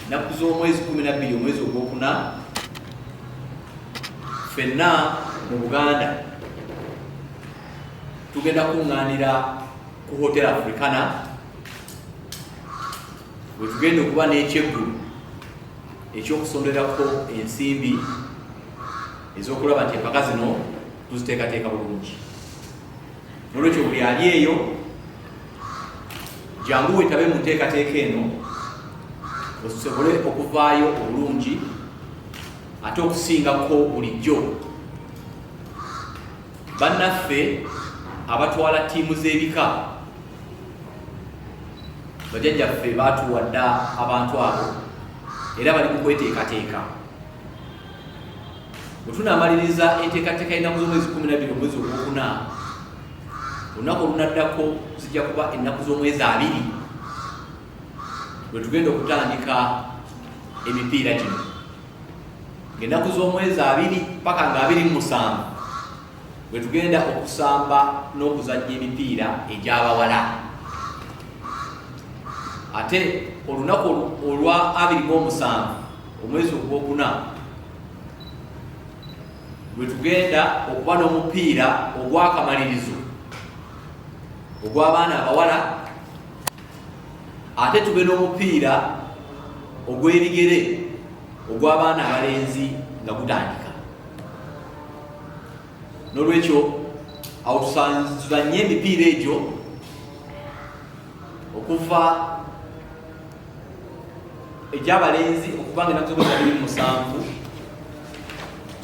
Ennaku z'omwezi 12 omwezi ogwokuna, ffenna mu Buganda tugenda kuŋŋaanira ku Hotel Africana, bwe tugenda okuba n'ekyeggulu ekyokusonderako ensimbi ez'okulaba nti empaka zino tuziteekateeka bulungi. Nolwekyo buli ali eyo, jangu wetabe mu nteekateeka eno osobole okuvaayo obulungi ate okusingako bulijjo. Bannaffe abatwala ttiimu z'ebika, bajjajjaffe baatuwa dda abantu abo era bali mu kweteekateeka. Bwe tunaamaliriza enteekateeka y'ennaku z'omwezi 12 omwezi ogwokuna, olunaku olunaddako zijja kuba ennaku z'omwezi 20 lwe tugenda okutandika emipiira gino, ng'ennaku z'omwezi 20 paka nga 27 bwe tugenda okusamba n'okuzannya emipiira egy'abawala. Ate olunaku olwa 27 omwezi ogwokuna lwe tugenda okuba n'omupiira ogw'akamalirizo ogw'abaana abawala, ate tube n'omupiira ogw'ebigere ogw'abaana abalenzi nga gutandika. N'olwekyo awo tuzanye emipiira egyo okuva egy'abalenzi okuba nga ennaku z'omwezi 27,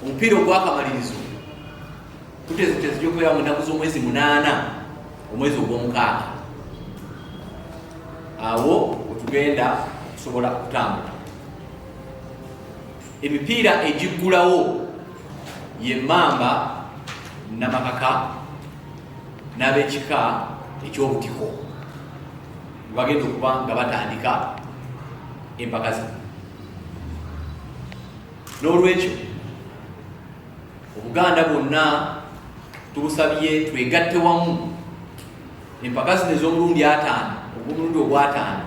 omupiira ogw'akamalirizo tuteezeteeze gyokubeera mu nnaku z'omwezi 8 omwezi ogw'omukaaga, awo wetugenda okusobola okutambula. Emipiira egiggulawo ye Mamba Namakaka n'ab'ekika eky'Obutiko, bagenda okuba nga batandika empaka zino. N'olwekyo Obuganda bwonna tubusabye twegatte wamu empaka zino ez'omulundi 50, ogw'omulundi ogw'ataano,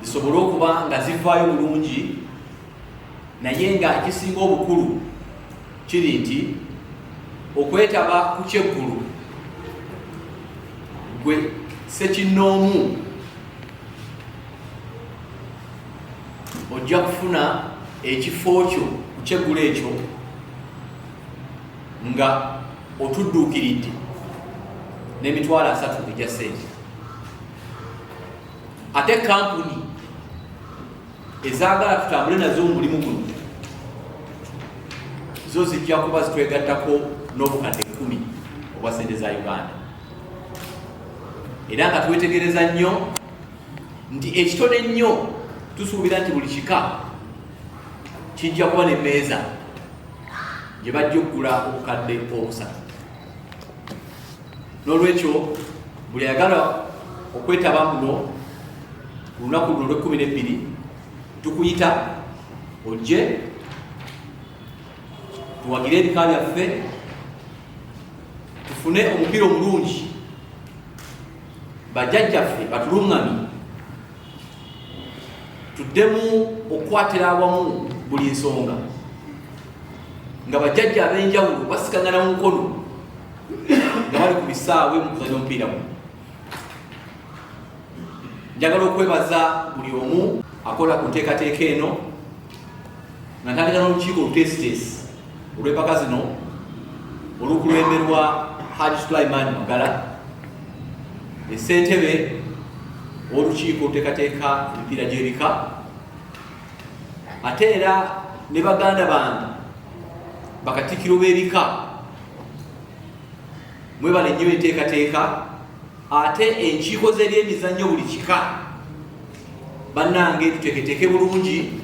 zisobole okuba nga zivaayo bulungi. Naye nga ekisinga obukulu kiri nti okwetaba ku kyeggulu gwe ssekinnoomu ojja kufuna ekifo kyo ku kyeggulo ekyo nga otudduukiridde n'emitwalo 30 egya ssente. Ate kampuni ezaagala tutambule nazo mu mulimu guno zo zijja kuba zitwegattako n'obukadde 10 obwa ssente za Uganda. Era nga twetegereza nnyo nti ekitono ennyo tusuubira nti buli kika kijja kuba n'emmeeza gye bajja okugula obukadde 3. N'olwekyo buli ayagala okwetaba muno ku lunaku luno olw'e 12, tukuyita ojje tuwagire ebika byaffe, tufune omupiira omulungi, bajjajjaffe batuluŋŋamye, tuddemu okukwatira awamu buli nsonga nga bajjajja ab'enjawulo basikangana mu mukono nga bali ku bisaawe mu kuzannya omupiira guno. Njagala okwebaza buli omu akola ku nteekateeka eno, nga ntandika n'olukiiko oluteesiteesi olw'empaka zino olukulemberwa Haji Sulaiman Magala, essentebe w'olukiiko oluteekateeka emipiira gy'ebika, ate era ne baganda bange bakatikkiro b'ebika. Mwebale nnyo enteekateeka. Ate enkiiko z'ebyemizannyo buli kika, bannange, tuteeketeeke bulungi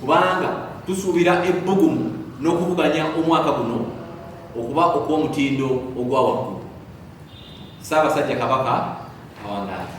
kubanga tusuubira ebbugumu n'okuvuganya omwaka guno okuba okw'omutindo ogwa waggulu. Ssaabasajja Kabaka awangaale.